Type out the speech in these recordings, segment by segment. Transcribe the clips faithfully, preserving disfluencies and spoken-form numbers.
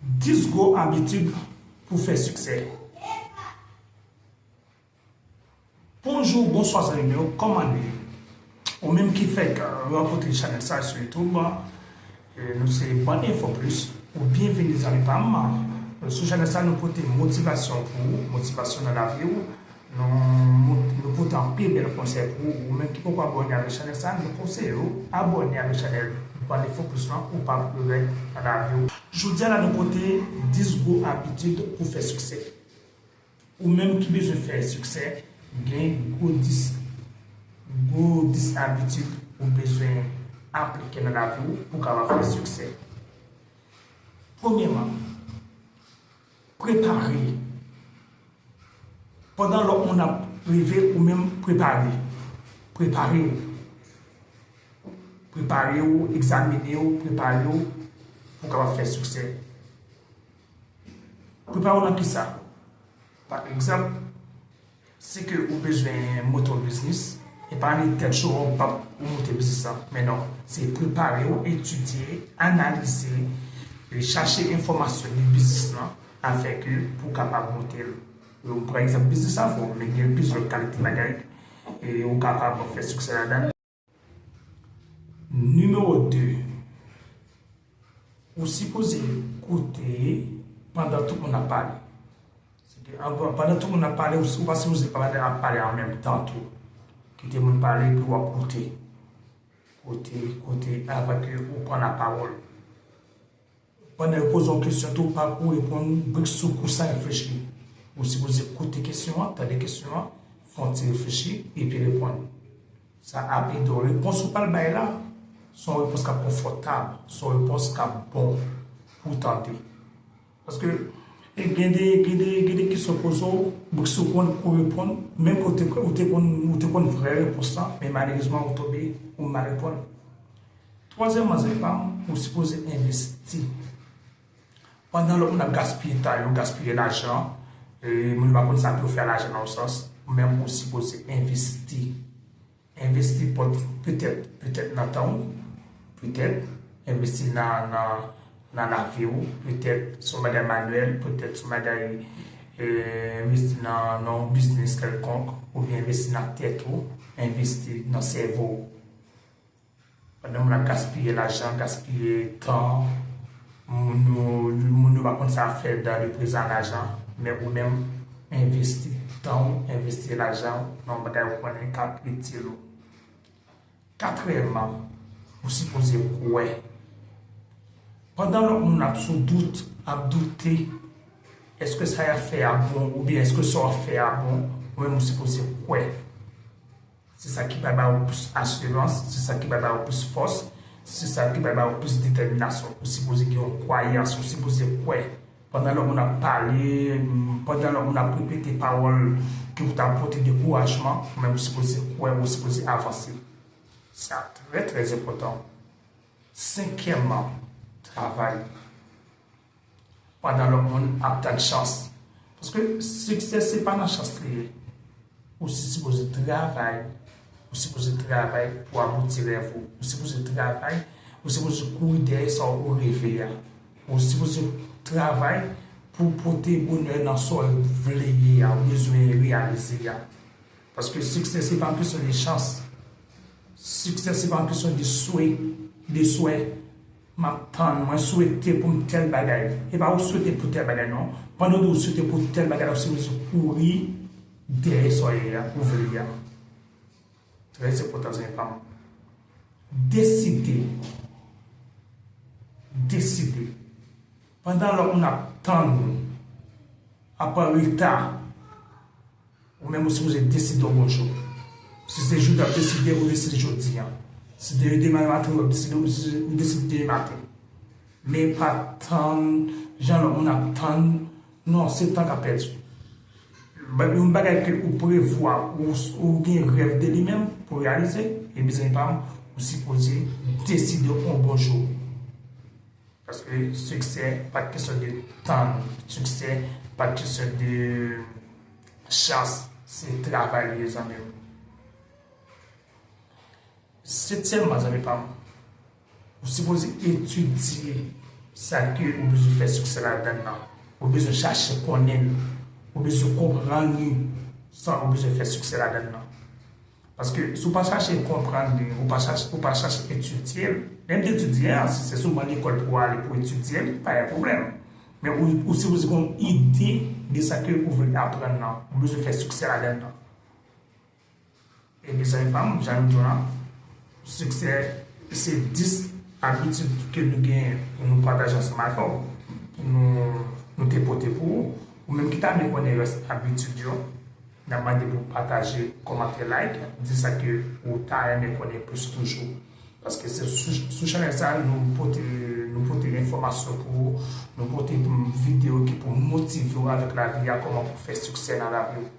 Dis gwo abitid pou fè siksè. Bonjou, bonswa zanmi m yo, kòman nou ye? Ou menm ki fèk rankontre chanèl sa sou YouTube, e, nou se Bann Enfo Plis, ou byenveni zanmi pa m. Sou chanèl sa nou pote motivasyon pou ou, motivasyon nan lavi w. Nou, nou pote anpil bèl konsèy pou ou. Ou menm ki poko abòne avèk chanèl sa, nou konseye w abòne avèk chanèl Bann Enfo Plis lan pou w pa regrèt nan lavi w. Jodi a la nou pote dis gwo abitid pou fè siksè. Ou menm ki bezwen fè siksè, gen gwo dis, gwo dis abitid ou bezwen aplike nan lavi w pou w kapab fè siksè. Premyèman, prepare. Pandan lòt moun ap reve, ou menm prepare. Prepare w. Prepare w, egzamine w, prepare w pou w kapab fè siksè. Prepare w nan kisa? Pa egzanp, si ke ou bezwen monte yon biznis, e pa nan tèt cho w pap ou monte biznis lan. Men non, se prepare w, etidye, analize, e chache enfòmasyon de biznis lan, afin ke pou w kapab monte l. Yon, pa egzanp, biznis avè w, men gen plizyè kalite bagay, e ou kapab fè siksè ladan l. Nimewo de, ou sipoze koute pandan tout moun ap pale. Se ke, an, pandan tout moun ap pale, ou, ou pa sipoze pa pale, ap pale an menm tan tou. Kite moun pale, epi w ap koute. Koute, koute, avan ke ou pran lapawòl. Pandan yo poze w kesyon tou, pa kou reponn brik sou kou san reflechi. Ou sipoze koute kesyon an, tande kesyon an, fè yon ti reflechi, epi reponn. Sa ap ede w. Repons ou pral bay la, se yon repons k ap konfòtab, se yon repons k ap bon pou w tande. Paske, e gen de, gen de, gen de kesyon poze w, brik sou kou, kou reponn, menm ke ou te, ou te konn, ou te konn vrè repons lan, men malerezman ou tonbe, ou mal reponn. Twazyèmman, zanmi pa m, ou sipoze envesti. Pandan lòt moun ap gaspiye tan yo, gaspiye lajan, e moun yo pa konn sa pou yo fè lajan nan yon sans, ou menm ou sipoze envesti. Envesti pòt-, petèt, petèt nan tan w, petèt, envesti nan, nan, nan lavi w, petèt se yon bagay manyèl, petèt se yon bagay, e, envesti nan, nan yon biznis kèlkonk, oubyen envesti nan tèt ou, envesti nan sèvo w. Pandan moun ap gaspiye lajan, gaspiye tan, moun yo, moun yo pa konn sa fè dan le prezan lajan, men ou menm, envesti tan w, envesti lajan w nan yon bagay ou konnen k ap itil ou. Katriyèmman, ou sipoze kwè. Pandan lòt moun ap sou dout, ap doute, èske sa y ap fè a bon, oubyen èske sa w ap fè a bon, ou menm ou sipoze kwè. Se sa ki pral ba ou plis asirans, se sa ki pral ba ou plis fòs, se sa ki pral ba ou plis detèminasyon. Ou sipoze gen yon kwayans, ou sipoze kwè. Pandan lòt moun ap pale, pandan lòt moun ap repete pawòl ki pou ta pote dekourajman, ou menm ou sipoze kwè, ou sipoze avanse. Sa trè, trè enpòtan. Senkyèmman, travay. Pandan lòt moun ap tann chans. Paske siksè se pa nan chans li ye. Ou si sipoze travay, ou sipoze travay pou abouti rèv ou. Ou sipoze travay, ou sipoze kouri dèyè sa ou reve a. Ou sipoze travay pou pote bonè nan sa w vle ye a, ou bezwen reyalize a. Paske siksè se pa yon kesyon de chans. Siksè se pa yon kesyon de swè, de swè. M ap tann, mwen swete pou m tèl bagay. E pa ou swete pou tèl bagay non. Pandan w swete pou tèl bagay la, ou sipoze kouri dèyè sa w ye a, ou vle a. Trè enpòtan, zanmi pa m. Deside. Deside. Pandan lòt moun ap tann ou, ap pran reta, ou menm ou sipoze deside yon bon jou. Si se jodi w ap deside, ou deside jodi a. Si se demen maten w ap deside, ou deside, ou deside demen maten. Men pa tann jan lòt moun ap tann. Non, se tan k ap pèdi. Ba-, yon bagay ke ou prevwa, ou, ou gen rèv de li menm pou reyalize, e mezanmi pa m, ou sipoze deside yon bon jou. Paske siksè pa kesyon de tann, siksè pa kesyon de chans, se travay li ye, zanmi m. Setyèmman, zanmi pa m, ou sipoze etidye, sa ke ou bezwen fè siksè ladann nan. Ou bezwen chache konnen l. Ou bezwen konprann li. Sa ou bezwen fè siksè ladann nan. Paske si w pa chache konprann li, ou pa chache, ou pa chache etidye l, menm etidye a, si se sou ban lekòl pou w ale pou etidye l, pa gen pwoblèm. Men ou, ou sipoze gen yon ide de sa ke ou vle aprann nan. Ou bezwen fè siksè ladann nan. E mezanmi pa m, jan nou di w la, siksè se dis abitid ke nou genyen pou nou pataje ansanm avè w, pou nou, nou te pote pou ou. Ou menm ki ta vle konnen rès abitid yo, n ap mande pou w pataje, kòmante, like, di sa ke ou ta renmen konnen plis toujou. Paske se sou, sou chanèl sa a, nou pote, nou pote enfòmasyon pou ou, nou pote videyo ki pou motive w avèk lavi a, kòman pou fè siksè nan lavi w.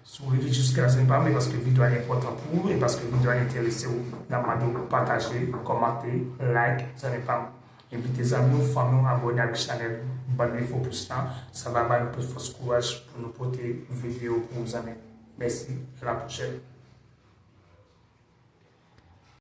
Si w rive jiska la, zanmi pa m, e paske videyo a enpòtan pou ou, e paske videyo a enterese w, n ap mande w pataje, kòmante, like, zanmi pa m. Envite zanmi w, fanmi w, abòne ak chanèl Bann Enfo Plis lan, sa va ba nou plis fòs, kouraj pou nou pote videyo pou ou, zanmi. Mèsi, a la pwochèn.